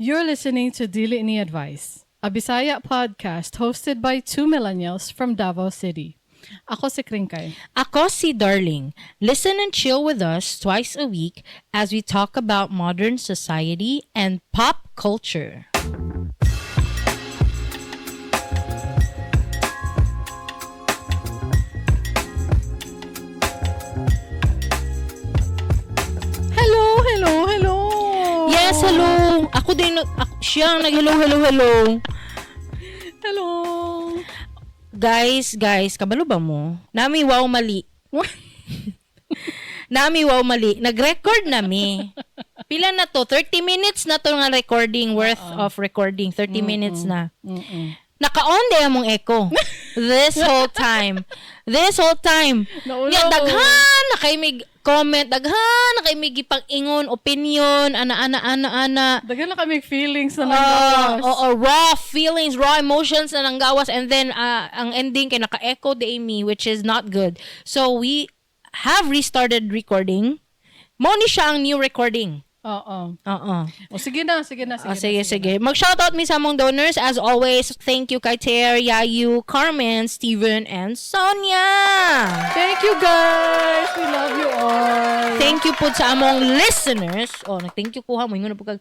You're listening to Dili Ni Advice, a Bisaya podcast hosted by two millennials from Davao City. Ako si Kringkay. Ako si Darling. Listen and chill with us twice a week as we talk about modern society and pop culture. Hello, hello, hello! Yes, hello. Ako din, ako, siya ang nag-hello, hello, hello. Hello! Guys, guys, kabalo ba mo? Nami wow mali. Nami wow mali. Nag-record nami. Pila na to? 30 minutes na to nga recording, worth of recording. 30 minutes na. Naka-on day among echo. This whole time. This whole time. Naulo. Nya, daghan na kay mig comment, daghan na kay mig ipang-ingon, opinion, ana ana ana ana. Daghan na kami feelings na nanggawas. Oo, raw feelings, raw emotions na nanggawas, and then ang ending kay naka-echo de me, which is not good. So we have restarted recording. Mo ni siya ang new recording. Oo. Oo. O, sige na, sige na, sige Ah, na. Sige, sige. Mag-shoutout mi sa among donors. As always, thank you kay Ter, Yayu, Carmen, Steven, and Sonia. Thank you, guys! We love you all! Thank you po sa among listeners. Oh, nag-thank you ko ha. Moingon na po kag,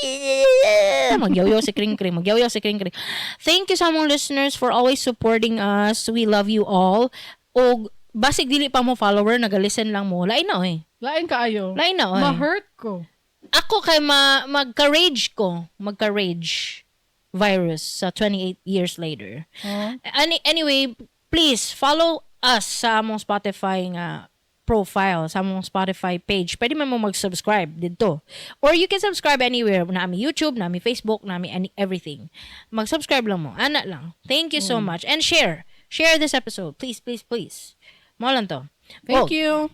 "Eh, magyawyaw si Kring Kring. Magyawyaw si Kring Kring." Thank you sa among listeners for always supporting us. We love you all. Og basig dili pa mo follower, naga-listen lang mo. Lain na oy. Lain kaayo. Lain na oy. Ma-hurt ko. Ako kay magka-rage ko. Magka-rage virus sa 28 years later. Oh. Anyway, please follow us sa among Spotify nga profile, sa among Spotify page. Pwede man mo mag-subscribe dito. Or you can subscribe anywhere. Nami YouTube, nami Facebook, nami everything. Mag-subscribe lang mo. Ana lang. Thank you so much. And share. Share this episode. Please, please, please. Mao lang to. Thank Oh, you.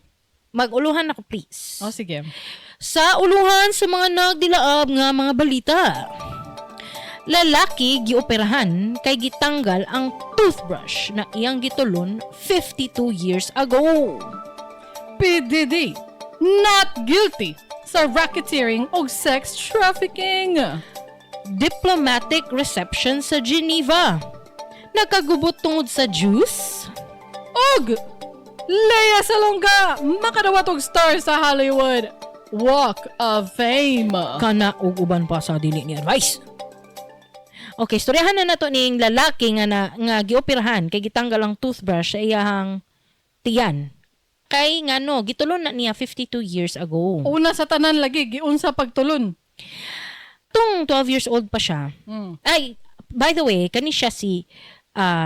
mag-uluhan ako, please. Oh, sige. Sa uluhan sa mga nagdilaab nga mga balita. Lalaki gioperahan kay gitanggal ang toothbrush na iyang gitulon 52 years ago. PDD, not guilty sa racketeering o sex trafficking. Diplomatic reception sa Geneva. Nagkagubot tungod sa juice? Og Lea Salonga, makadawat og star sa Hollywood Walk of Fame. Kana og uban pa sa Dili Ni Advice. Okay, storyahan na nato ning lalaki nga na, nga gioperahan kay gitanggal ang toothbrush sa iyahang tiyan. Kay ngano, gitulon na niya 52 years ago. Una sa tanan lagi, giunsa pagtulon. Tung 12 years old pa siya. Ay, by the way, kani siya si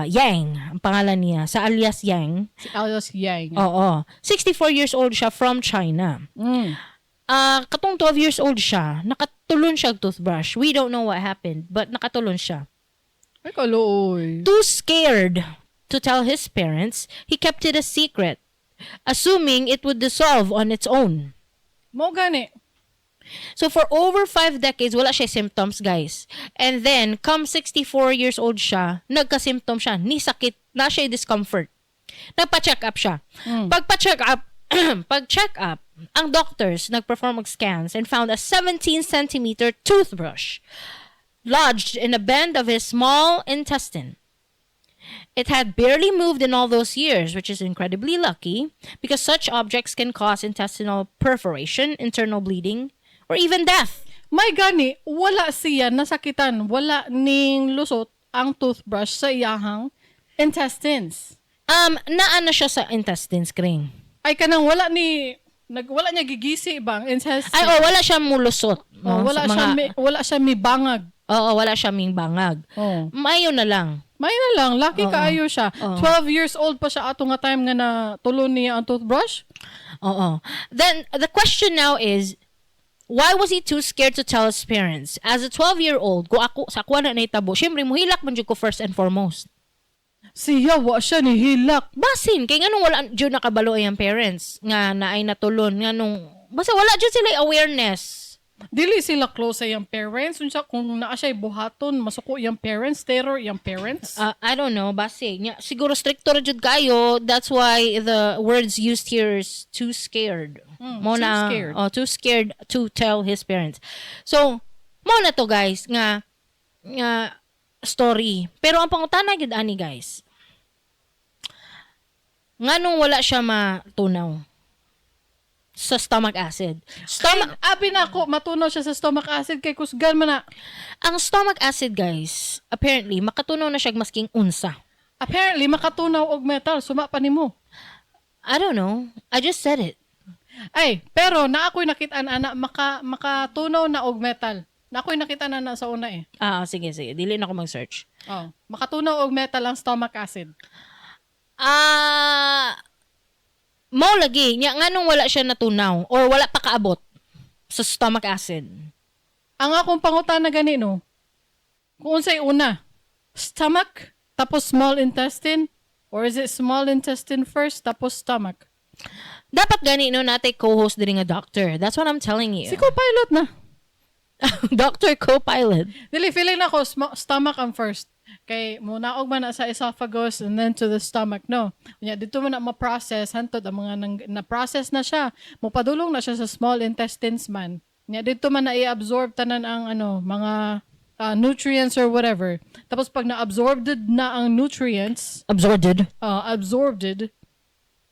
Yang, ang pangalan niya, sa alias Yang. Si Alias Yang. Oo. 64 years old siya from China. Katong 12 years old siya, nakatulon siya og toothbrush. We don't know what happened, but nakatulon siya. Ay, kaluoy. Too scared to tell his parents, he kept it a secret, assuming it would dissolve on its own. Mo gani. So for over 5 decades, wala siya symptoms, guys. And then, come 64 years old siya, nagka-symptom siya, ni sakit, na siya discomfort. Nagpa-check up siya. Pag-check up, ang doctors nag-perform og scans and found a 17 centimeter toothbrush lodged in a bend of his small intestine. It had barely moved in all those years, which is incredibly lucky because such objects can cause intestinal perforation, internal bleeding, or even death. May gani, wala siya nasakitan, wala ning lusot ang toothbrush sa iyahang intestines. Naa na siya sa intestines, Kring. Ay, kanang wala ni nag wala niya gigisi ba ang intestine? Ay, oh, wala siya mulusot. Oh, no? wala Sa siya wala siya mibangag. Oo, wala siya ming bangag. Oh. Mayo na lang. May na lang, lucky kaayo siya. 12 years old pa siya ato nga time nga na tulon niya ang toothbrush. Oo. Then, the question now is, why was he too scared to tell his parents? As a 12-year-old, kung ako, sa ako na nahitabo, syempre, muhilak man jud ko first and foremost. Siya, wa siya ni hilak. Basin, kay nganong wala jud nakabalo ang parents nga naay natulon, nganong basta wala jud sila awareness. Dili sila close sa iyang parents. Unsa kung naa siya buhaton, masuko iyang parents, terror iyang parents. I don't know, basi. Nya, siguro stricto ra jud kayo. That's why the words used here is "too scared." Mo Too na, scared. Oh, too scared to tell his parents. So, Mao na to, guys, nga story. Pero ang pangutana gyud ani, guys, nganong wala siya matunaw sa stomach acid? Stomach Ay, abi na ako, matunaw siya sa stomach acid kay kusgan man na. Ang stomach acid, guys, apparently makatunaw na siya masking unsa. Apparently, makatunaw og metal. Suma pa nimo. I don't know. I just said it. Ay, pero na ako'y nakitaan ana makatunaw na og metal. Na ako'y nakita na sa una eh. Ah, sige, sige. Dili na ako mag-search. Oh, makatunaw og metal ang stomach acid. Ah, mao lagi nya, nganong wala siya natunaw or wala pa kaabot sa stomach acid? Ang akong pangutana gani, no, kung unsay una, stomach tapos small intestine, or is it small intestine first tapos stomach? Dapat gani, no, natay co-host diri nga doctor. That's what I'm telling you. Si co-pilot na. Doctor co-pilot. Dili, feeling nako stomach ang first. Kay munaog man na sa esophagus and then to the stomach, no? Unya dito man na ma-process hantod ang mga na-process na siya. Mopadulong na siya sa small intestines man. Nya dito man na i-absorb tanan ang ano, mga nutrients or whatever. Tapos pag na-absorbed na ang nutrients, Absorbed. Absorbed,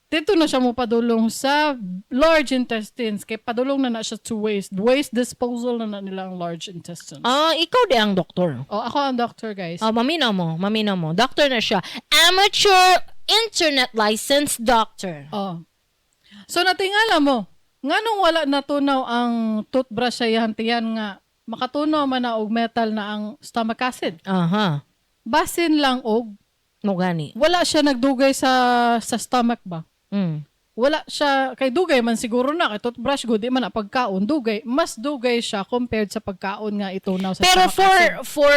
dito na siya mopadulong sa large intestines kay padulong na na siya to waste. Waste disposal na na nila ang large intestines. Ah, ikaw di ang doktor. Oh, ako ang doctor, guys. Oh, maminaw mo, maminaw mo. Doctor na siya. Amateur internet licensed doctor. Oh. So natingala mo, nganong wala natunaw ang toothbrush sa iyang tiyan nga makatunaw man na og metal na ang stomach acid? Aha. Basin lang og Mo gani. Wala siya nagdugay sa stomach ba? Wala siya kay dugay man siguro na kay toothbrush gud di man na pagkaon dugay, mas dugay siya compared sa pagkaon nga itunaw sa Pero stomach for acid. for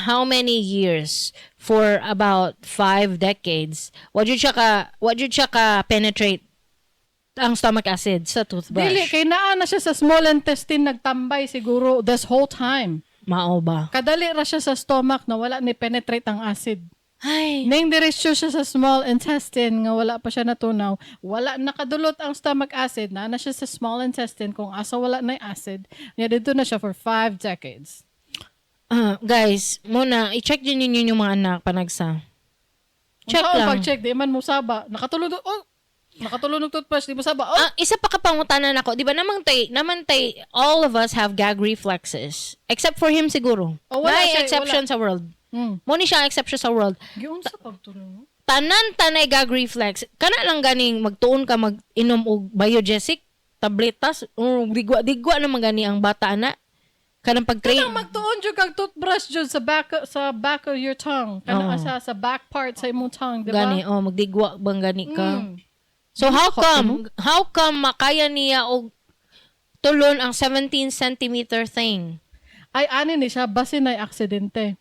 how many years? For about 5 decades, what jud siya ka penetrate ang stomach acid sa toothbrush? Dili, kay naa na siya sa small intestine nagtambay siguro this whole time. Mao ba? Kadali ra siya sa stomach na wala ni penetrate ang acid. Ay. Ning diretso siya sa small intestine nga wala pa siya natunaw, wala nakadulot ang stomach acid, naa na siya sa small intestine kung asa wala na acid. Nya didto na siya for 5 decades. Ah, guys, muna i-check din ninyo yung mga anak panagsa. Check Unsaon lang. pag-check, di man mo saba. Nakatulog, oh, nakatulog og toothbrush, di mo saba. Oh, Ah, isa pa ka pangutanan ako, 'di ba namang tay all of us have gag reflexes except for him siguro. Oh, wala Naay siya, exception sa world. Mo ni siya ang exception sa world. Giunsa pagtulog? Tanan tanay gag reflex. Kana lang ganing magtuon ka mag-inom og Biogesic tabletas, oh, digwa digwa naman gani ang bata ana. Kanang pag-train. Kanang magtuon jud kag toothbrush jud sa back of your tongue. Kana Oo. sa back part sa imong tongue, di ba? Gani, oh, magdigwa bang gani ka. So how come makaya niya og tulon ang 17 centimeter thing? Ay, ani ni siya, basin ay aksidente.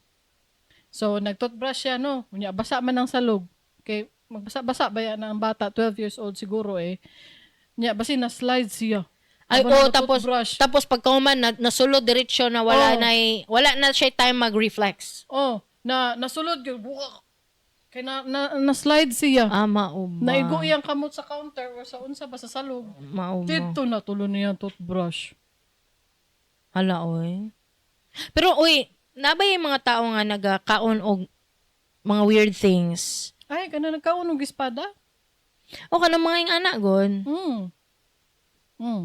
So, nag-toothbrush siya, no? Unya, basa man ang salog. Kay, magbasa-basa ba yan ang bata, 12 years old siguro eh. Nya, basin na slide siya. Ay, Habang oh, tapos nag-toothbrush. tapos pagkahuman na, nasulod diretso na wala Oh. na wala na siya time mag-reflex. Oh, na nasulod gyud. Buka. Kay na slide siya. Ah, mao ba? Naigo iyang kamot sa counter or sa unsa ba sa salog. Mao ba? Dito na tulo niya ang toothbrush. Hala, oy. Pero oy, nabay yung mga tao nga nagakaon og mga weird things? Ay, kana nagkaon og espada? O kanang mga yung anak gon.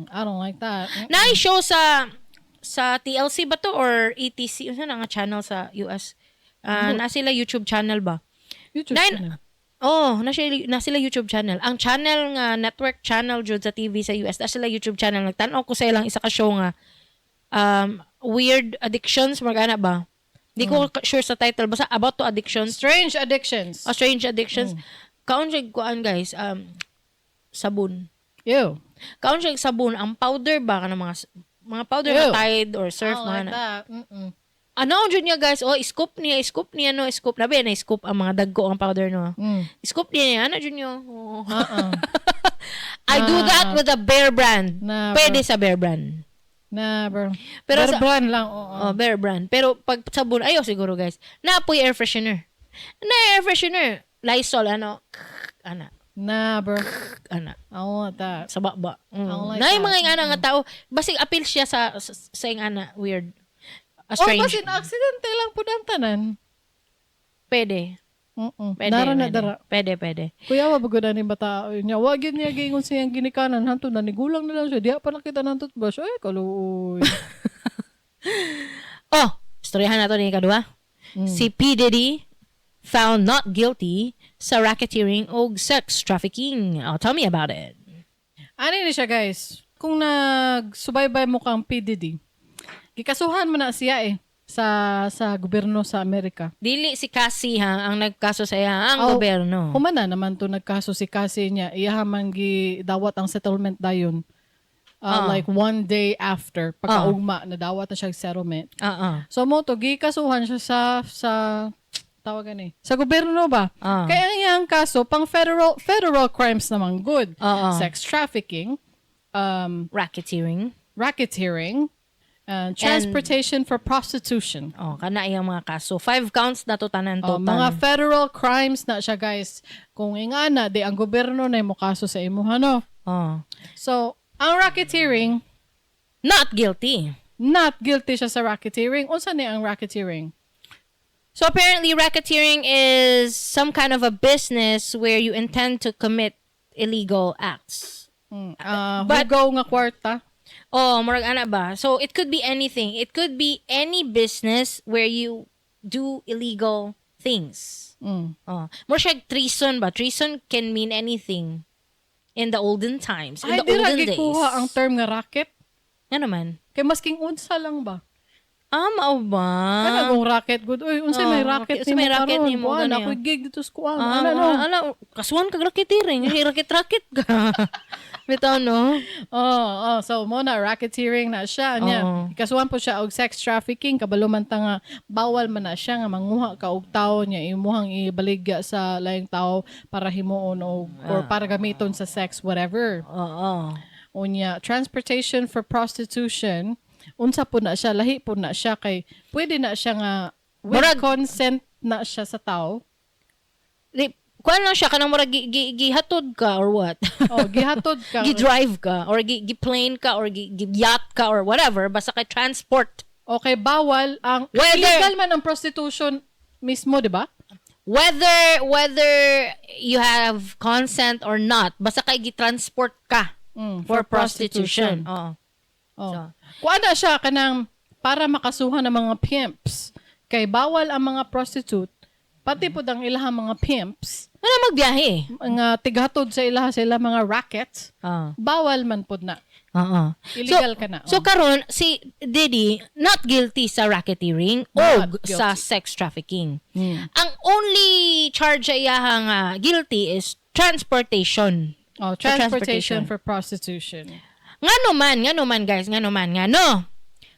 I don't like that. Naay show sa TLC ba to or ETC? Unsa na nga channel sa US? Ah, na sila YouTube channel ba? YouTube Nine- channel. Oh, na sila YouTube channel. Ang channel nga network channel jud sa TV sa US, na sila YouTube channel. Nagtan-aw ko sa ilang isa ka show nga weird addictions magana ba? Di ko sure sa title, basta about to addictions. Strange addictions. Oh, strange addictions. Kaon siya kuan, guys, sabon. Ew. Kaon siya sabon, ang powder ba kana mga powder Ew. na Tide or Surf I don't mga like na. that. Ano jud niya, guys? Oh, scoop niya no, scoop na ba na scoop ang mga dagko ang powder, no. Scoop niya, ano jud niyo? Oh. Uh-uh. I do that with a Bear Brand. Nah, Pwede sa Bear Brand. Nah, bro. Pero Pero brand lang, oo. Oh, Bear Brand. Pero pag sabon, ayo siguro, guys. Naapoy air freshener. Na air freshener. Lysol, ano? Ana. Nah, bro. Ana. I don't want that. Sa baba. I don't like Na yung that. mga ingana nga tao, basig appeal siya sa ingana. Weird. A Or strange. basin aksidente lang pud ang tanan. Pwede. Pwede. Nara na Pwede. dara. Pwede, pwede. Kuya, wa bagod ani bata niya. Wa gyud niya giingon sa iyang ginikanan hantud na nigulang na lang siya. Diha pa nakita ng toothbrush. Ay, kaluoy. Oh, istoryahan nato ni kadua. Si P. Diddy found not guilty sa racketeering og sex trafficking. Oh, tell me about it. Ano ni siya, guys? Kung nagsubaybay mo kang PDD, gikasuhan mo na siya eh sa gobyerno sa Amerika. Dili si Cassie ha ang nagkaso sa iya, ang Oh, gobyerno. Humana naman to nagkaso si Cassie niya. Iyaha man gidawat ang settlement dayon. Like one day after pagkaugma, nadawat na siya settlement. Oo. So mo to gikasuhan siya sa tawagan eh. Sa gobyerno ba? Kaya ang iyang kaso pang federal federal crimes naman good. Oo. Sex trafficking, Racketeering. racketeering, and transportation for prostitution. Oh, kana iyang mga kaso. Five counts na to tanan Oh, total. mga federal crimes na siya, guys. Kung ingana di ang gobyerno na mo kaso sa imuha, no. Oh. So, ang racketeering, Not guilty. Not guilty siya sa racketeering. Unsa ni ang racketeering? So apparently racketeering is some kind of a business where you intend to commit illegal acts. Hugaw nga kwarta. Oh, murag ana ba? So it could be anything. It could be any business where you do illegal things. Oh, more siya treason ba? Treason can mean anything in the olden times, in Ay, the di ra olden days. gikuha ang term nga racket. Nga naman. Kay masking unsa lang ba? Ah, mao ba? Kana kung racket good. Uy, unsa may Oh, racket unsa may nimo racket karon? nimo, Kuan, gani, ako'y oh. gig dito sa kuan. Ah, Ano no? ala, kasuhan kag racketeering. Ay, racket-racket ka. Bitaw, no? Oh, so mo na racketeering na siya niya. Oo. Kasuhan po siya og sex trafficking, kabalo man ta nga bawal man na siya nga manguha ka og tawo niya imuhang ibaligya sa laing tawo para himuon og or para gamiton sa sex, whatever. Oo. Unya, transportation for prostitution, unsa po na siya, lahi po na siya kay pwede na siya nga with consent na siya sa tao. Di, kuan lang siya, kanang murag gihatod ka or what? Oh, gihatod ka. Gi-drive ka or gi-plane ka or gi-yacht ka or whatever. Basta kay transport. Okay, bawal ang illegal man ang prostitution mismo, di ba? Whether you have consent or not, basta kay gi-transport ka for prostitution. Oo. Oh. So, Kuan na siya kanang para makasuhan ng mga pimps. Kay bawal ang mga prostitute, pati pud ang ilahang mga pimps, ano magbiyahe? mga tighatod sa ilaha sila mga rackets, bawal man pud na. Oo. Illegal So, ka na. So karon si Diddy not guilty sa racketeering o Not guilty. sa sex trafficking. Ang only charge sa iyaha nga guilty is transportation. Oh, Sa transportation for prostitution. Ngano man guys, ngano man nga no.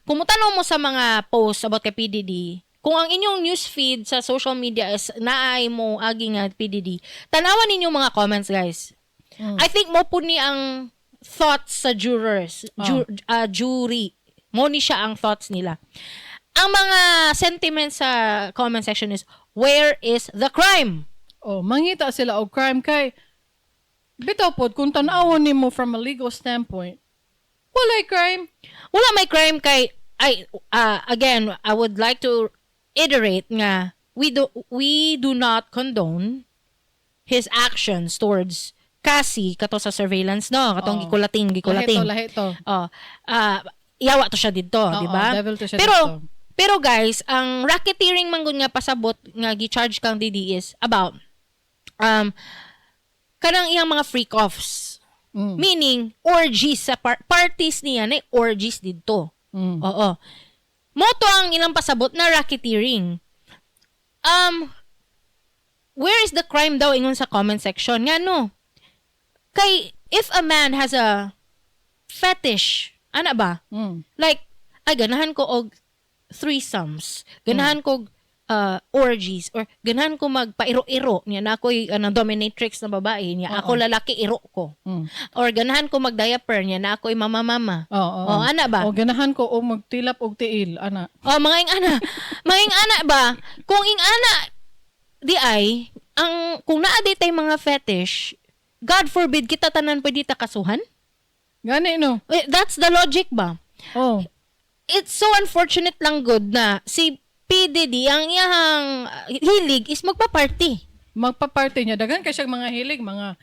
Kung mutanaw mo sa mga posts about kay PDD, kung ang inyong news feed sa social media is naay mo agi nga PDD, tanawan ninyo mga comments, guys. I think mo po ni ang thoughts sa jurors, jury. Mo ni siya ang thoughts nila. Ang mga sentiments sa comment section is, "Where is the crime?" Oh, mangita sila og crime kay bitaw pod kung tan-awon nimo from a legal standpoint, walay crime. Wala may crime kay ay again, I would like to iterate nga we do not condone his actions towards Cassie kato sa surveillance, no, katong Oo. gikulating gikulating. Lahi to, lahi to. Oh, yawa to siya didto, Oo, di ba? Devil to siya Pero didto. Pero guys, ang racketeering man gud nga pasabot nga gi-charge kang Diddy is about kanang iyang mga freak offs. Meaning orgies sa parties niya na orgies didto. Oo. Mo to ang ilang pasabot na racketeering. Where is the crime daw ingon sa comment section? Nga no. Kay if a man has a fetish, ana ba? Like, ay, ganahan ko og threesomes. Ganahan ko og orgies or ganahan ko magpairo-iro niya na ako'y ano, dominatrix na babae niya. Ako lalaki, iro ko. Or ganahan ko mag-diaper niya na ako'y mama-mama. Oo. Oh, ana ba? O ganahan ko og magtilap og tiil, ana. Oh, mga ing ana. Mga ing ana ba? Kung ing ana di ay ang kung naa di tay mga fetish, God forbid, kita tanan pwede ta kasuhan? Gani no. Eh, that's the logic ba? Oh. It's so unfortunate lang gud na si P. Diddy, ang iyahang hilig is magpa-party. Magpa-party niya. Daghan kay siya mga hilig, mga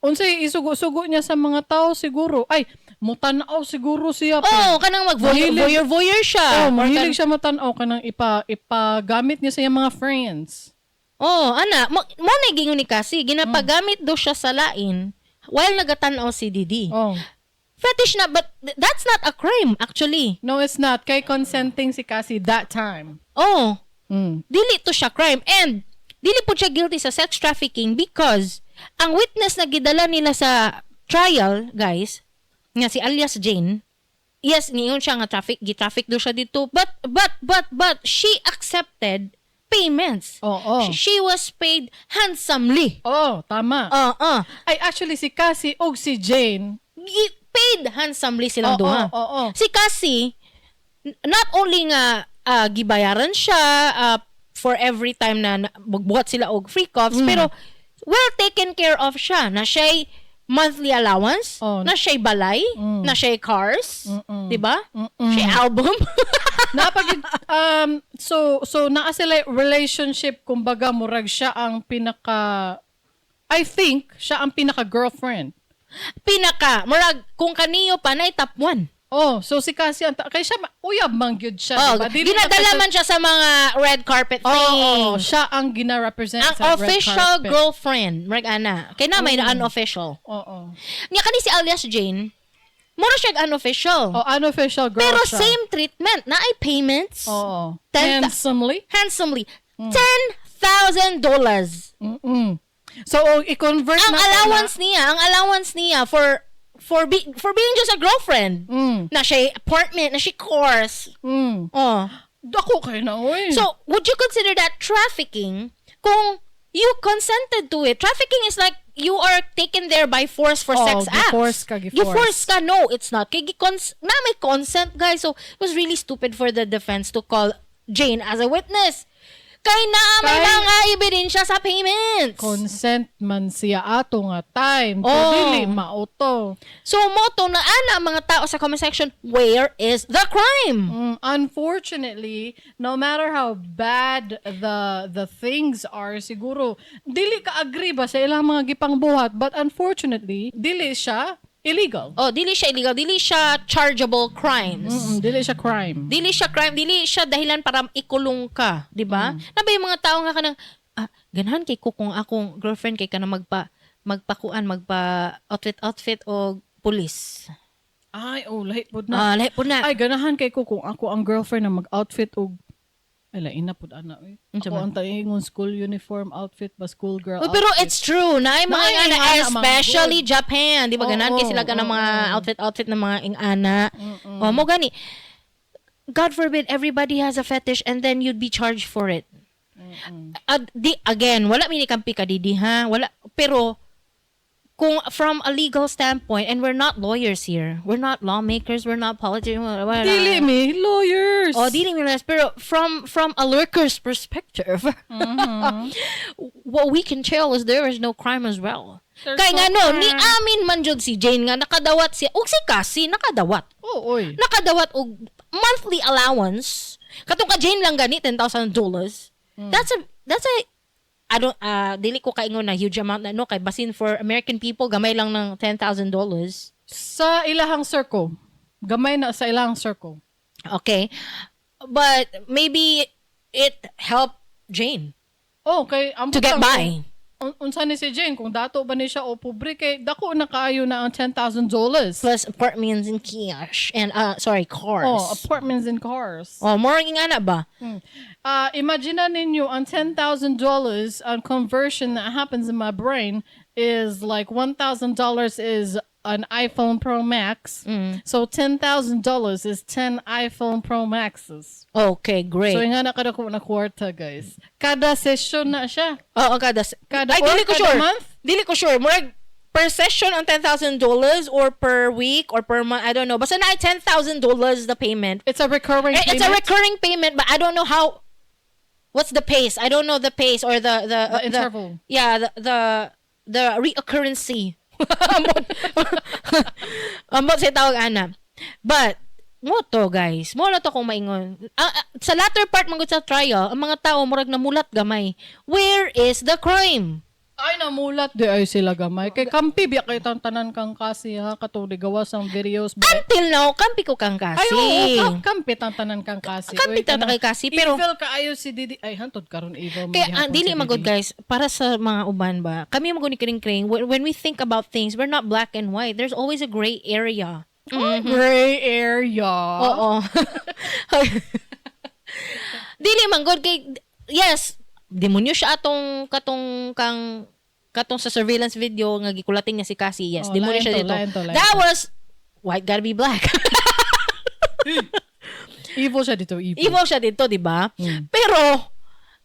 unsay isugo-sugo niya sa mga tao siguro. Ay, mutanaw siguro siya pa. Oh, kanang mag voyeur voyeur siya. Oh, mahilig siya matanaw kanang ipagamit niya sa iyang mga friends. Oh, ana, mo na gingon ni Cassie, ginapagamit do siya sa lain while nagatanaw si Diddy. Oh. Fetish na, but that's not a crime actually. No, it's not. Kay consenting si Cassie that time. Oh, dili to siya crime and dili po siya guilty sa sex trafficking because ang witness na gidala nila sa trial, guys, nga si alias Jane, yes, niyon siya nga traffic, gi-traffic do siya dito, but she accepted payments. Oo. She was paid handsomely. Oh, tama. Oo. Ay, actually, si Cassie og si Jane, Paid handsomely silang duha. Oo. Si Cassie, not only nga gibayaran siya for every time na magbuhat sila og free coughs, pero well taken care of siya. Na siya'y monthly allowance, na siya'y balay, na siya'y cars, di ba? Siya'y album. Napag so naa sila relationship, kumbaga murag siya ang pinaka, I think siya ang pinaka girlfriend. Pinaka, murag kung kaniyo pa na top 1. Oh, so si Cassie ang kay siya uyab man gyud siya, Oh, diba? Dili na ginadala kay man siya sa mga red carpet Oo, thing. oh, siya ang gina-represent Ang sa red official carpet. girlfriend, murag ana. Kay na may unofficial. Oo. Nya kani si alias Jane, mura siya unofficial. Oh, unofficial girl Pero siya. same treatment, na ay payments. Oo. Handsomely. Handsomely. $10,000. So, oh, i-convert Ang na allowance niya for being just a girlfriend. Na siya apartment, na siya course. Oh. Dako kay na, oy. So, would you consider that trafficking kung you consented to it? Trafficking is like you are taken there by force for Oh, sex acts. gi-force ka, gi-force. Gi-force ka. No, it's not. Kay na may consent, guys. So, it was really stupid for the defense to call Jane as a witness. Kay na may mga ebidensya sa payments. Consent man siya ato nga time. Oh. Oh. Dili mauto. So, moto na ana ang mga tao sa comment section, where is the crime? Unfortunately, no matter how bad the things are, siguro dili ka agree ba sa ilang mga gipangbuhat, but unfortunately, dili siya illegal. Oh, dili siya illegal, dili siya chargeable crimes. Dili siya crime. Dili siya crime, dili siya dahilan para ikulong ka, di ba? Na ba yung mga tao nga kanang ganahan kay ko kung akong girlfriend kay kana magpakuan, magpa outfit outfit o police. Ay, oh, lahi pod na. Ah, lahi po na. Ay, ganahan kay ko kung ako ang girlfriend na mag-outfit og, ay, lain na pud ana eh. Unsa Ako man? ang taingon school uniform outfit ba, school girl Oh, pero outfit. it's true na ay mga Naay ingana, ingana, mga especially Japan, di ba, ganahan kay sila kanang mga outfit outfit ng mga ingana. Oh, mo gani. God forbid everybody has a fetish and then you'd be charged for it. Di again, wala mi ni kampi ka didi ha, wala, pero kung from a legal standpoint, and we're not lawyers here, we're not lawmakers, we're not politicians, wala. Dili mi lawyers. Oh, dili mi lawyers, pero from a lurker's perspective, what we can tell is there is no crime as well. There's Kay no nga no, crime. ni amin man jud si Jane nga nakadawat siya ug si Cassie nakadawat. Oh, oy. Nakadawat og monthly allowance. Katong ka Jane lang gani $10,000. That's a I don't dili ko kaingon na huge amount na no kay basin for American people gamay lang ng $10,000. Sa ilahang circle. Gamay na sa ilahang circle. Okay. But maybe it helped Jane Oh, kay ambot to get lang by. Unsa ni si Jane kung dato ba ni siya o pobre kay dako na kaayo na ang $10,000. Plus apartments and cash and sorry, cars. Oh, apartments and cars. Oh, more nga na ba? Imagine na ninyo ang $10,000 on conversion that happens in my brain is like $1,000 is an iPhone Pro Max. So $10,000 is 10 iPhone Pro Maxes. Okay, great. So nga na kada ko na kwarta, guys. Kada session na siya. Oo, kada Kada Ay, or dili ko kada sure. month? Dili ko sure. Murag per session ang $10,000 or per week or per month, I don't know. Basta na $10,000 the payment. It's a recurring Eh, it's a payment. recurring payment, but I don't know how, what's the pace? I don't know the pace or the The interval. Yeah, the reoccurrency. Ambot, ambot sa tawag ana. But Mao to, guys. Mao na to kung maingon. Sa latter part man gud sa trial, ang mga tao murag namulat gamay. Where is the crime? Ay, namulat diay sila gamay. Kay kampi biya kay tanan kang Cassie ha, katong gawas ang videos ba. Until now, kampi ko kang Cassie. Ay, oo, kampi tanan kang Cassie. Kampi Uy, ta kanang kay Cassie, pero evil kaayo si Didi. Ay, hantod karon evil. Kaya man gihapon dili si man gud Didi. guys, para sa mga uban ba, kami man gud ni Kring Kring, when we think about things, we're not black and white. There's always a gray area. Ay, gray area. Oo. Dili man gud kay, yes, demonyo siya atong katong kang katong sa surveillance video nga gikulating niya si Cassie. Yes, Oh, demonyo lain siya to, dito. lain to, lain That to. was white gotta be black. Evil siya dito, evil. Evil siya dito, di ba?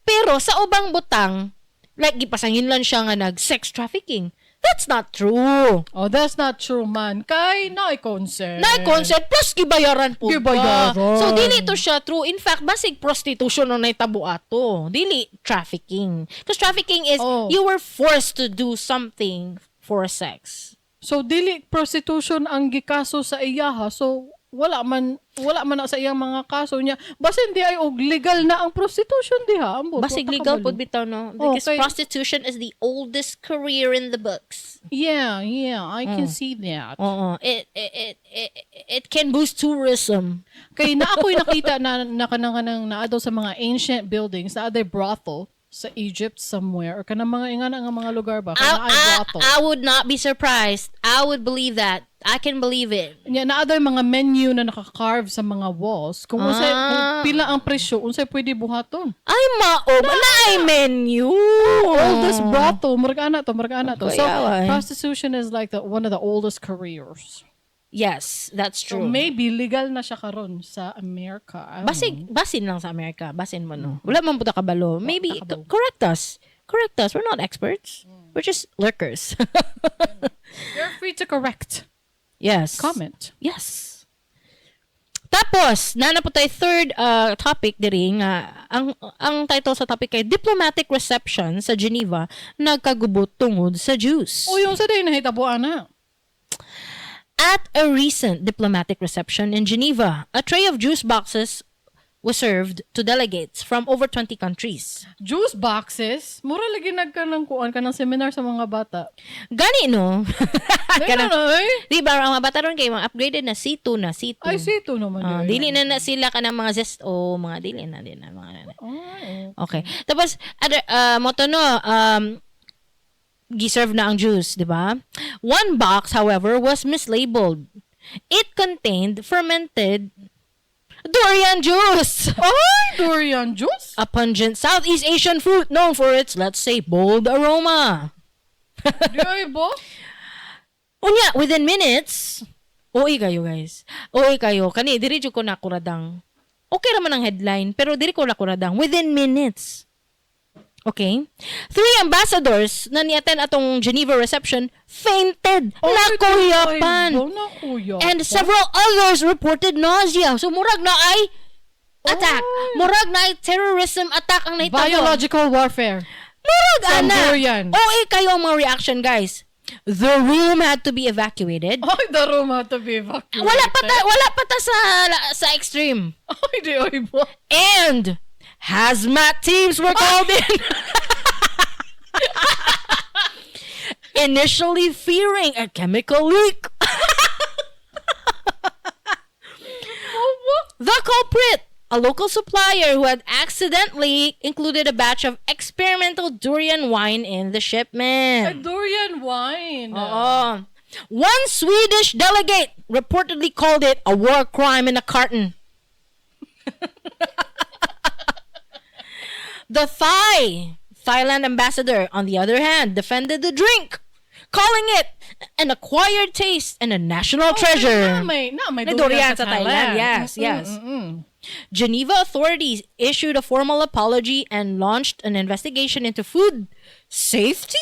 Pero sa ubang butang, like gipasangin lang siya nga nag sex trafficking. That's not true. Oh, that's not true, man. Kay na consent. Na consent plus gibayaran po. Gibayaran. So dili to siya true. In fact, basig prostitution ang nahitabo ato. Dili trafficking. Because trafficking is you were forced to do something for sex. So dili prostitution ang gikaso sa iya ha. So wala man na sa iyang mga kaso niya. Basin diay og legal na ang prostitution diha. Ambot. Basig wa ta legal kabalo. pod bitaw, no? Because Okay. prostitution is the oldest career in the books. Yeah, I can see that. Oo. It can boost tourism. Kay na ako'y nakita na kanang naa daw sa mga ancient buildings, naa day brothel sa Egypt somewhere or kanang mga ingana nga mga lugar ba? Kanang ay brothel. I would not be surprised. I would believe that. I can believe it. Nya naa daw mga menu na naka-carve sa mga walls. Kung unsay kung pila ang presyo, unsay pwede buhaton. Ay, mao. Na ay menu. Oldest brothel, murag ana to, murag ana to. So, Kuyaw, ay. prostitution is like the one of the oldest careers. Yes, that's So true. maybe legal na siya karon sa America. I don't Basig, know. basin lang sa Amerika. Basin mo, no? Wala man puta kabalo. Maybe, ta kabalo. correct us. Correct us. We're not experts. We're just lurkers. You're free to correct. Yes. Comment. Yes. Tapos, naa po tayo third topic diri nga ang title sa topic kay "Diplomatic Reception sa Geneva nagkagubot tungod sa juice." O unsa diay nahitabo ana. At a recent diplomatic reception in Geneva, a tray of juice boxes was served to delegates from over 20 countries. Juice boxes? Mura lagi nagka ng kuan ka ng seminar sa mga bata. Gani no? Dili Kanang- na eh. Di ba ang mga bata ron kay mga upgraded na C2 na C2. Ay, sito naman Ah, yun. dili na na sila kanang mga zest o mga dili na din na mga Ay, Okay. Tapos other mao to no, giserve na ang juice, di ba? One box, however, was mislabeled. It contained fermented durian juice. Ay, durian juice? A pungent Southeast Asian fruit known for its, let's say, bold aroma. Diay ba? Unya, within minutes, uy kayo guys. Uy kayo. Kani, diri jud ko nakuradang. Okay raman ang headline, pero diri ko nakuradang. Within minutes. Okay? Three ambassadors na ni-attend atong Geneva reception fainted. Nakuyapan. Ay, ba? Nakuyapan. And several others reported nausea. So, murag na ay attack. Murag na ay terrorism attack ang nahitabo. Biological warfare. Murag From ana. durian. OA kayo ang mga reaction, guys. The room had to be evacuated. Ay, the room had to be evacuated. Wala pa ta sa extreme. Ay, diay ba? And hazmat teams were called in. Initially fearing a chemical leak. The culprit, a local supplier who had accidentally included a batch of experimental durian wine in the Ay, shipment. durian wine. Oo. One Swedish delegate reportedly called it a war crime in a carton. The Thailand ambassador, on the other hand, defended the drink, calling it an acquired taste and a national treasure. Na may May durian durian sa Thailand. Yes, yes. Geneva authorities issued a formal apology and launched an investigation into food safety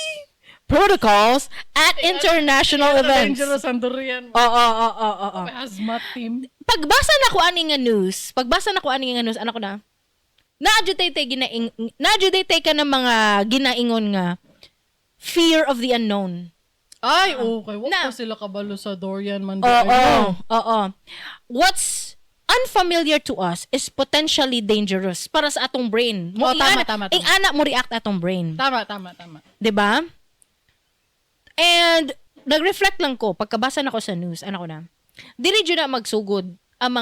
protocols at international events. Dangerous ang durian. Oo. May hazmat team. Pagbasa na ko ani nga news, pagbasa na ko ani nga news, ano ko na? Naa jud tay ka ng mga ginaingon nga fear of the unknown. Ay, okay. Wa Na. pa sila kabalo sa durian man. Oo. Oo. What's unfamiliar to us is potentially dangerous para sa atong brain. Mo Oh, tama, ingana, tama, tama. Ingana mo react atong brain. Tama. 'Di ba? And nag-reflect lang ko pagkabasa nako sa news, ano ko na. Dili jud na magsugod ang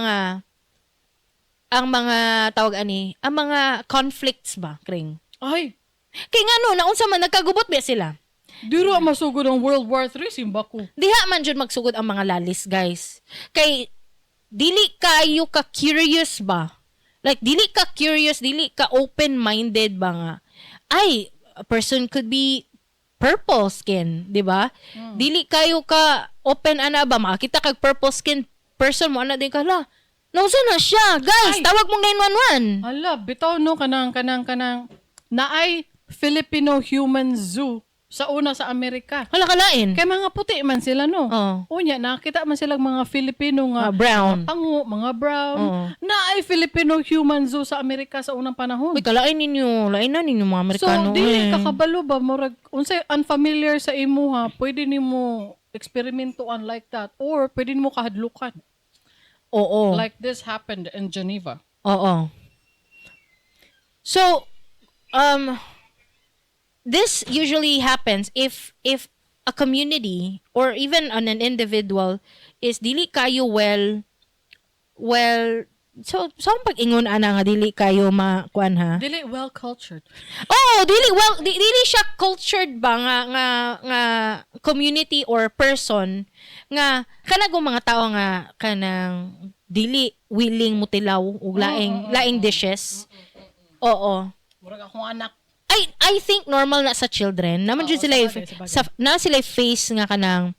mga tawag ani, ang mga conflicts ba, Kring? Ay, Kay ngano naunsa man nagkagubot ba sila? Dira masugod ang World War III, simba ko. Diha man jud magsugod ang mga lalis, guys. Kay dili kayo ka curious ba? Like dili ka curious, dili ka open-minded ba nga? Ay, a person could be purple skin, di ba? Dili kayo ka open ana ba makakita kag purple skin person mo ana din ka la. Naunsa na siya? Guys, Ay! tawag mong 911. Hala, bitaw no kanang naay Filipino Human Zoo sa una sa Amerika. Hala, kalain. Kay mga puti man sila no. Oh. Unya nakita man silang mga Filipino nga Mga brown. Pango, mga brown. Oo. Naay Filipino Human Zoo sa Amerika sa unang panahon. Uy, kalain ninyo. Lain na ninyo mga Amerikano. So, dili eh. ka kabalo ba murag unsay unfamiliar sa imuha, pwede nimo eksperimentoan like that or pwede nimo kahadlukan. Oo. Like this happened in Geneva. Oo. So, this usually happens if a community or even on an individual is dili kayo well so pag-ingon ana nga dili kayo ma kuan ha. Dili well cultured. Oh, dili well dili siya cultured ba nga community or person nga kanang mga tao nga kanang dili willing mutilaw og laing laing dishes. Oo. Murag akong anak. I think normal na sa children. Naman Oo, jud sila sabagay. sa na sila face nga kanang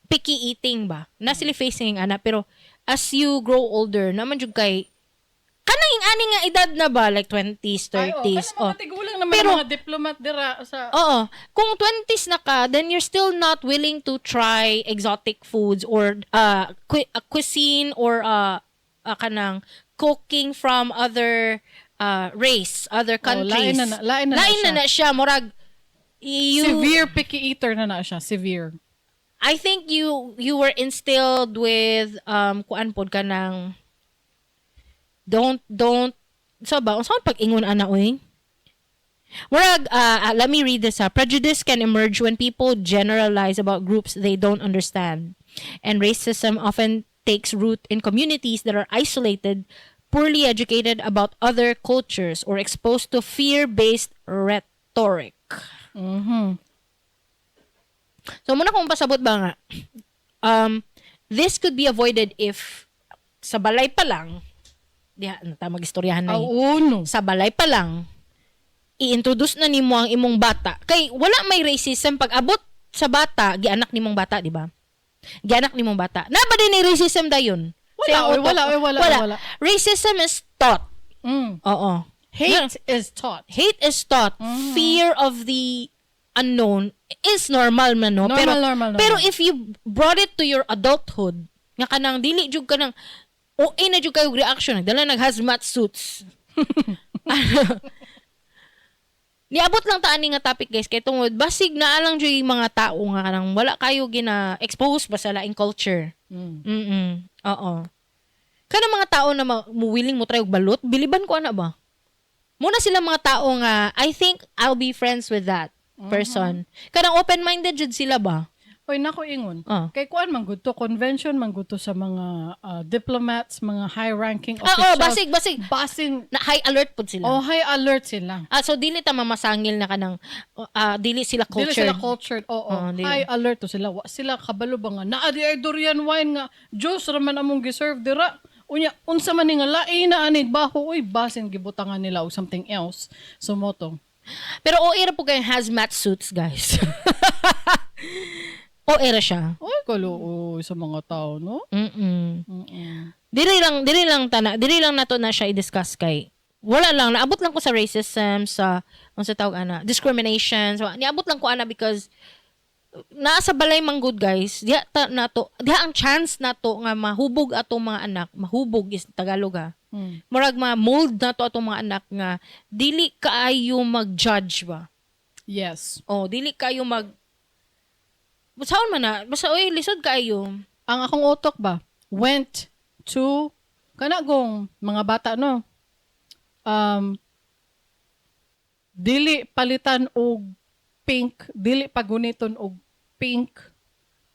picky eating ba. Na sila face nga ana pero as you grow older naman jud kay kanang ing-ani nga edad na ba, like 20s, Ay, oh, 30s. kanang Oh. mga tigulang naman Pero- ang mga diplomat dira sa Oo. Kung 20s na ka, then you're still not willing to try exotic foods or cuisine or kanang cooking from other race, other Oh, countries. lain na na Lain na siya. na siya. Murag, you, Severe picky eater na na siya, severe. I think you were instilled with kuan pod ka ng don't so ba unsa pag-ingon ana oy? Murag, let me read this. Prejudice can emerge when people generalize about groups they don't understand. And racism often takes root in communities that are isolated, poorly educated about other cultures, or exposed to fear-based rhetoric. So, muna kong pasabot ba nga, this could be avoided if sa balay pa lang, diha, na ta magistoryahan na eh. Aw, uno. Sa balay pa lang, i-introduce na nimo ang imong bata. Kay wala may racism pag abot sa bata, gianak nimong bata, di ba? Gianak nimong bata. Na ba din ni racism dayon? Wala, Sa iyong oy, utok? wala, oy, wala, oy, wala. Racism is taught. Oo. Hate is taught. Hate is taught. Fear of the unknown is normal man, no? Normal, Pero, normal, normal. pero if you brought it to your adulthood, nga kanang dili jud kanang okay na jud kayo reaction, nagdala nag hazmat suits. Ano? Niabot lang ta ani nga topic, guys, kay tungod basig naa lang jud yung mga tao nga kanang wala kayo gina expose ba sa laing culture. Oo. Kanang mga tao na mo willing mo try og balot, biliban ko ana ba? Muna sila mga tao nga I think I'll be friends with that person. Kanang open-minded jud sila ba? Oy, nako ingon. Ah. Kay kuan man gud to, convention man gud to sa mga diplomats, mga high-ranking Ah, oh, officials. basig basig Basin na high alert pud sila. Oh, high alert sila. Ah, so dili ta mamasangil na kanang dili sila Dili cultured. sila cultured. Oo, Oo, dili. high alert to sila. Wa sila kabalo ba nga naa di ay durian wine nga juice ra man among giserve dira. Unya unsa man ni nga lain na ani baho oy, basin gibutangan nila og something else. So mo to. Pero OA ra po kayong hazmat suits, guys. OA ra siya. Oy, kaluoy sa mga tao, no? Dili lang tana, dili lang nato na siya i-discuss kay wala lang naabot lang ko sa racism, sa unsa tawag ana, discrimination. So niabot lang ko ana because naa sa balay man gud, guys, diha ta nato, diha ang chance nato nga mahubog atong mga anak. Mahubog is Tagalog ha. Murag ma-mold nato atong mga anak nga dili kaayo mag-judge ba. Oh, dili kayo mag Basaon man na, basta oy lisod kaayo. Ang akong utok ba went to Kana gong mga bata, no, dili palitan og pink, dili paguniton og pink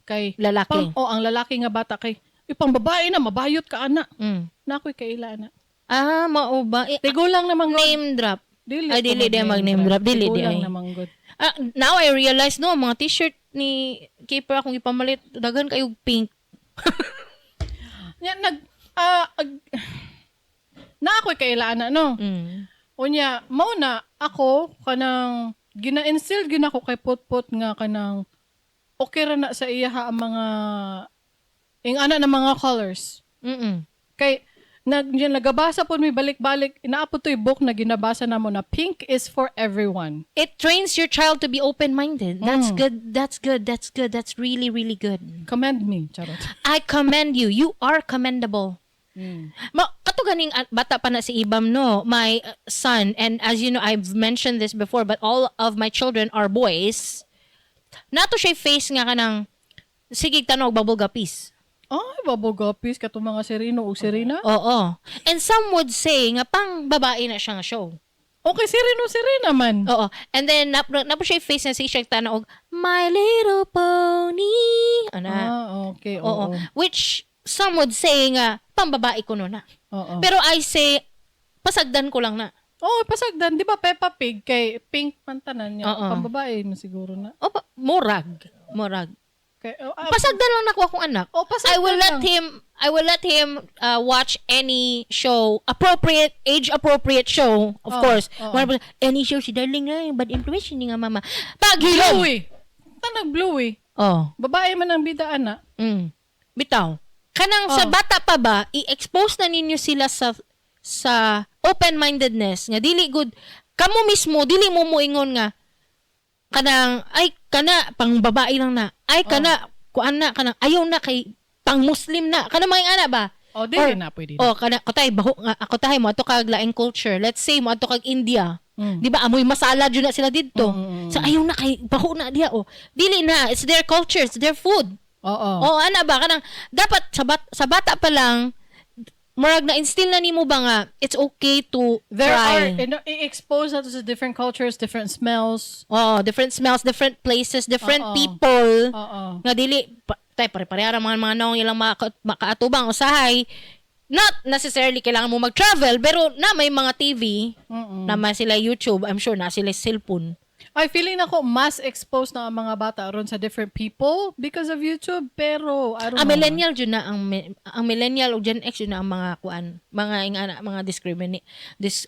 kay Lalaki. Pang, oh, ang lalaki nga bata kay pang babae na, mabayot ka ana. Na ako'y kaila na. Ah, mao ba? Eh, Tigulang naman gud. Name drop. Dili Ay, ko dili di mag-name drop. Dili di Tigulang ay. naman gud. Ah, now I realize, no, mga t-shirt ni Keeper akong ipamalit, daghan kayo pink. Nya nag na ako'y kaila na, no. Unya, mao na ako kanang gina-instill gyud ako kay Putput nga kanang okay ra na sa iya ha ang mga ing ana na mga colors. Kay nag yan, nagabasa po mi balik-balik, inaapot to'y book na ginabasa namo na "Pink is for Everyone." It trains your child to be open-minded. That's good. That's good. That's good. That's really, really good. Commend me, charot. I commend you. You are commendable. Ma kato ganing bata pa na si Ibam, no, my son, and as you know, I've mentioned this before, but all of my children are boys. Nato siya phase nga kanang sige tanog bubble guppies. Ay, bubble guppies kato mga Serino ug Serena. Oo. And some would say nga pang babae na siya nga show. Okay, Serino Serena man. Oo. And then napo siya phase na siya tanog My Little Pony. Ana. Ah, okay. Oo. Oo. Which some would say nga pambabae kuno na. Pero I say pasagdan ko lang na. Oo, pasagdan, di ba Peppa Pig kay pink man tanan niya? Oo. Pambabae mo siguro na. O, murag. Murag. Kay, oh, ah, Pasagdan lang nako akong anak. Oh, pasagdan I will let lang. Him I will let him watch any show, appropriate age appropriate show, of course. Wala pa- Any show si darling nga, yung bad influence ni nga mama. Paghilom. Bluey. Tanag Bluey. Oh. Babae man ang bida ana. Bitaw. Kanang sa bata pa ba, i-expose na ninyo sila sa open-mindedness nga dili good kamo mismo dili mo moingon nga kanang ay kana pang babae lang na, ay kana kuan na, kanang ayaw na kay pang Muslim na, kana mga ana ba? Oh, dili na pwede na. Oh, kana kutay baho nga ako tahay mo ato kag laing culture, let's say mo ato kag India. Di ba amoy masala jud na sila didto? So ayaw na kay baho na diha. Oh, dili na, it's their culture, it's their food. Oo, ana ba, kanang dapat sa bata pa lang murag na instill na nimo ba nga it's okay to There try. are, i-expose na to sa different cultures, different smells. Oh, different smells, different places, different people. Nga dili pa, tay pare-pareha ra mga naong ilang makaatubang usahay. Not necessarily kailangan mo mag-travel, pero na may mga TV, na may sila YouTube, I'm sure na sila cellphone. I feeling nako mas exposed na ang mga bata ron sa different people because of YouTube, pero I don't Ang know. Millennial jud na ang millennial ug Gen X jud na ang mga kuan, mga ingana, mga discriminate dis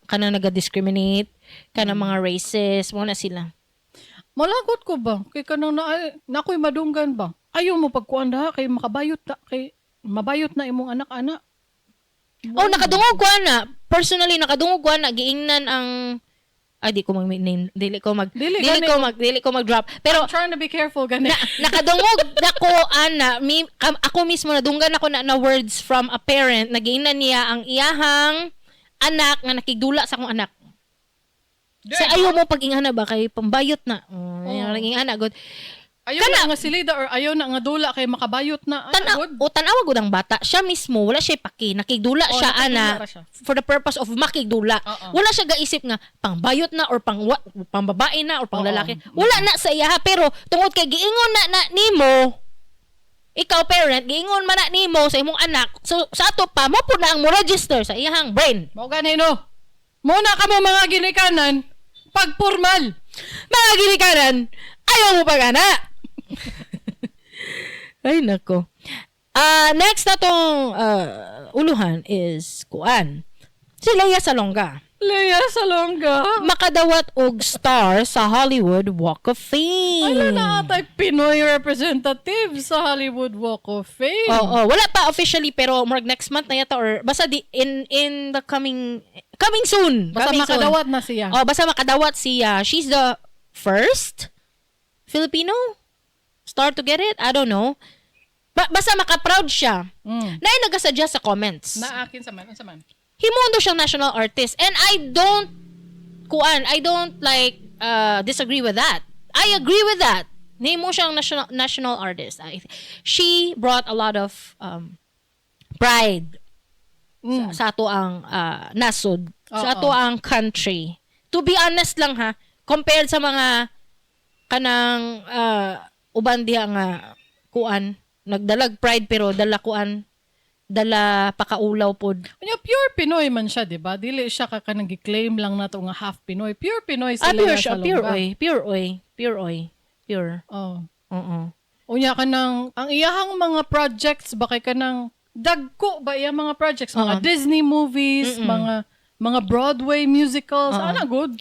kanang naga-discriminate, kanang mga racist, mo na sila. Malagot ko ba? Kay kanang na, ay, nakoy madunggan ba? Ayaw mo pagkuan daha kay makabayot na kay mabayot na imong anak ana. Oh, nakadungog ko ana. Personally, nakadungog ko ana giingnan ang, ay, di ko mag name, Dili, dili gani. ko mag drop. Pero I'm trying to be careful gani. Na, nakadungog nako ana, ako mismo nadunggan ako na words from a parent na giingnan niya ang iyahang anak nga nakigdula sa akong anak. Sa ayaw mo pag ingana ba kay pambayot na. Oh, oh. Ingana good. Ayaw na nga silida or ayaw na nga dula kay makabayot na. Ay, Tana good. O tanawa gud ang bata, siya mismo wala siya paki, nakigdula Oh, siya nakigdula ana ra siya. for the purpose of makigdula. Wala siya gaisip nga pangbayot na or pang pangbabae na or pang lalaki. Wala na sa iya, pero tungod kay giingon na na nimo, ikaw parent, giingon man na nimo sa imong anak, so sa ato pa mo pud na ang mo register sa iyahang brain. Mao gani, no. Muna kamo mga ginikanan pag formal. Mga ginikanan, ayaw mo pag ana. Ay, nako. Ah, next na tong uluhan is kuan. Si Lea Salonga. Lea Salonga. Makadawat og star sa Hollywood Walk of Fame. Ano na atay Pinoy representative sa Hollywood Walk of Fame. Oo, wala pa officially pero murag next month na yata or basta di, in the coming coming soon. Basta Coming soon. makadawat na siya. Oh, basta makadawat siya. She's the first Filipino star to get it. I don't know. Basta maka-proud siya. Naay nagasuggest sa comments. Naakin sa man, unsa man? Himuon daw siyang national artist and I don't kuan, I don't like disagree with that. I agree with that. Nahimo siyang national national artist. She brought a lot of pride Sa ato ang nasod, sa Oo. ato ang country. To be honest lang ha, compared sa mga kanang uban diha nga kuan, nagdalag pride pero dala kuan, dala pakaulaw pod. Unya, pure Pinoy man siya, di ba? Dili siya ka kanang gi-claim lang nato nga half Pinoy. Pure Pinoy Ah, sila pure siya, sa pure longga. oy, pure oy, pure oy, pure. Oh. Oo. Unya kanang ang iyahang mga projects ba kay kanang dagko ba iyang mga projects, mga Oo. Disney movies, mga Broadway musicals, ana good.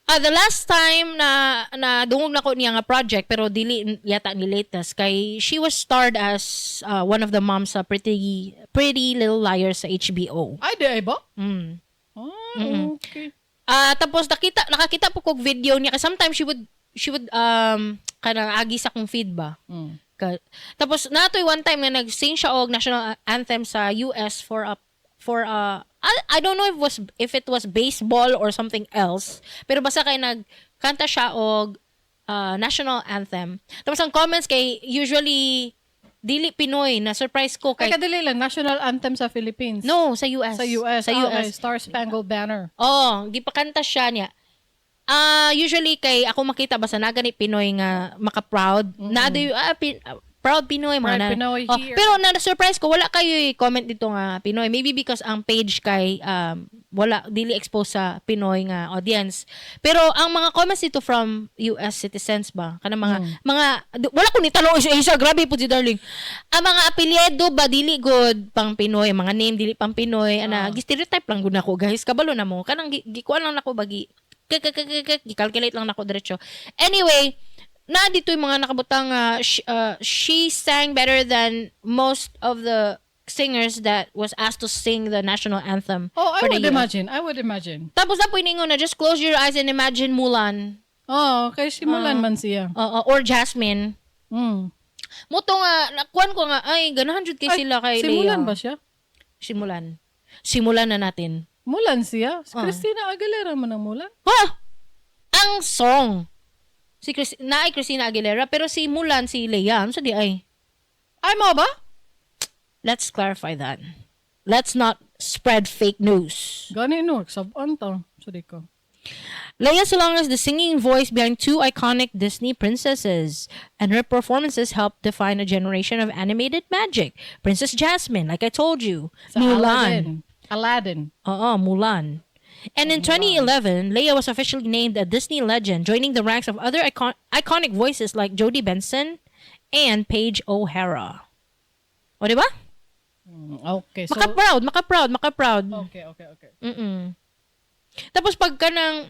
Ah, the last time na na dungog na ko niya nga project pero dili yata ni latest kay she was starred as one of the moms sa Pretty Pretty Little Liars sa HBO. Ay di ay ba? Ah, okay. Ah, tapos nakakita po kog video niya kasi sometimes she would kanang agi sa akong feed ba. Tapos natoy one time nga nag-sing siya og national anthem sa US for a I don't know if it was baseball or something else, pero basta kay nagkanta siya og national anthem. Tapos ang comments kay usually dili Pinoy, na surprise ko Kay kay kadali lang national anthem sa Philippines. No, sa US. Sa US. Sa Ah, US. okay. Star Spangled Banner. Oh, gipakanta siya niya. Ah, usually kay ako makita basta na gani Pinoy nga maka-proud. Na do proud Pinoy mga Proud na. Pinoy Oh, here. pero na surprise ko wala kayo comment dito nga Pinoy. Maybe because ang page kay wala dili exposed sa Pinoy nga audience. Pero ang mga comments dito from US citizens ba kanang mga mga wala ko ni tanong isa isa, grabe po si darling. Ang mga apelyido ba dili good pang Pinoy, ang mga name dili pang Pinoy ana, gi-stereotype lang gud nako, guys. Kabalo na mo kanang gikuan lang nako bagi gi-calculate lang nako diretso. Anyway, na dito yung mga nakabutang she sang better than most of the singers that was asked to sing the national anthem Oh, I for the would US. imagine. I would imagine. Tapos na po iningon na just close your eyes and imagine Mulan. Oh, kay simulan man siya. Or Jasmine. Muto nga, nakuan ko nga, ay, ganahan jud kay Ay, sila kay simulan Lea. ba siya? Simulan. Simulan na natin. Mulan siya. Si Christina Aguilera man ang Mulan. Ha? Ang song. Si Chris, naay Christina Aguilera, pero si Mulan, si Lea, ano sa di ay? Ay, mo ba? Let's clarify that. Let's not spread fake news. Gani no, sabon ta. Sorry ko. Lea Salonga is the singing voice behind two iconic Disney princesses, and her performances helped define a generation of animated magic. Princess Jasmine, like I told you, Sa Mulan. Aladdin. Aladdin. Oo, Mulan. And in 2011, Lea was officially named a Disney legend, joining the ranks of other iconic voices like Jodie Benson and Paige O'Hara. O, di ba? Okay, so Maka-proud, maka-proud, maka-proud. Okay. Tapos pagka ng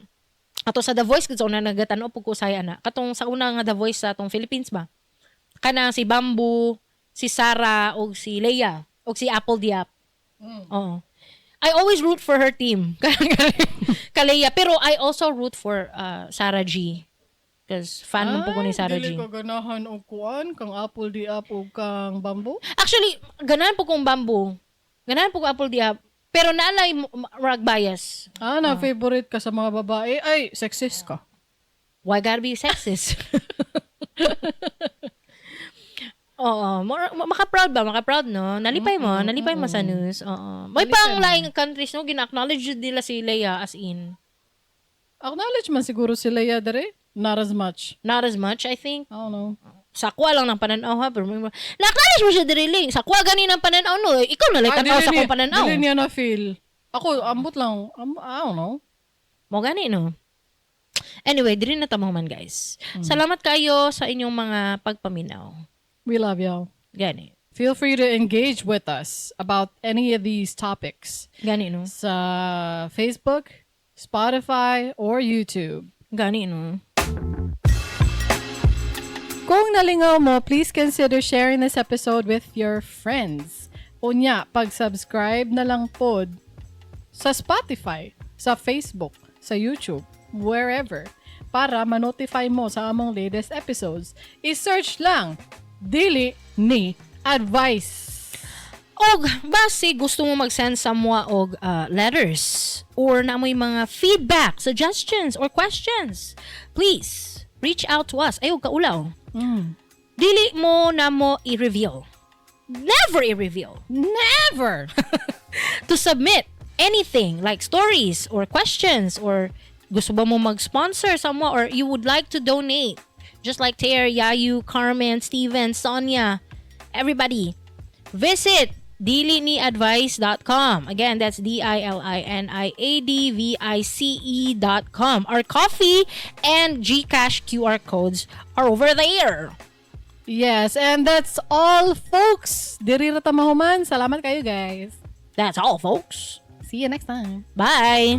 ato sa The Voice sa una nagatano po ko saya na katong sa una nga The Voice sa atong Philippines ba, kanang si Bamboo, si Sarah og si Lea og si apl.de.ap. Oo. I always root for her team. Kalea. Pero I also root for Sarah G. Because fan man po ko ni Sarah Ay, G. dili ko ganahan og kuan kang apl.de.ap ug kang Bamboo. Actually, ganahan po kong Bamboo. Ganahan po ko apl.de.ap. Pero naalay rag bias. Ah, na favorite ka sa mga babae. Ay, sexist ka. Why gotta be sexist? Oo, more, maka-proud ba? Maka-proud, no? Nalipay mo sa news. Oo. May pang laing countries, no? Gina-acknowledge jud nila si Lea as in. Acknowledge man siguro si Lea dere. Not as much. Not as much, I think. I don't know. Sa kuha lang ng pananaw, ha? Pero na-acknowledge mo siya diri, Ling. Sa kuha gani ng pananaw, no? Ikaw na lang Ay, tanaw dili sa akong pananaw. dili niya na feel. Ako, ambot lang. I don't know. Mo gani, no? Anyway, diri na tamo man, guys. Salamat kayo sa inyong mga pagpaminaw. We love y'all. Gani. Feel free to engage with us about any of these topics Gani, no? sa Facebook, Spotify, or YouTube. Gani, no? Kung nalingaw mo, please consider sharing this episode with your friends. Unya, pag-subscribe na lang pod sa Spotify, sa Facebook, sa YouTube, wherever, para ma-notify mo sa among latest episodes. I-search lang, Dili Ni Advice. Og base gusto mo mag-send sa mga og letters or na mo'y mga feedback, suggestions, or questions, please reach out to us. Ayaw kaulaw. Dili mo na mo i-reveal. Never i-reveal. Never! To submit anything like stories or questions or gusto ba mo mag-sponsor someone or you would like to donate just like Taylor, Yayu, Carmen, Steven, Sonia, everybody, visit diliniadvice.com. Again, that's diliniadvice.com. Our Ko-fi and GCash QR codes are over there. Yes, and that's all, folks. Diri ra ta mahuman. Salamat kayo, guys. That's all, folks. See you next time. Bye.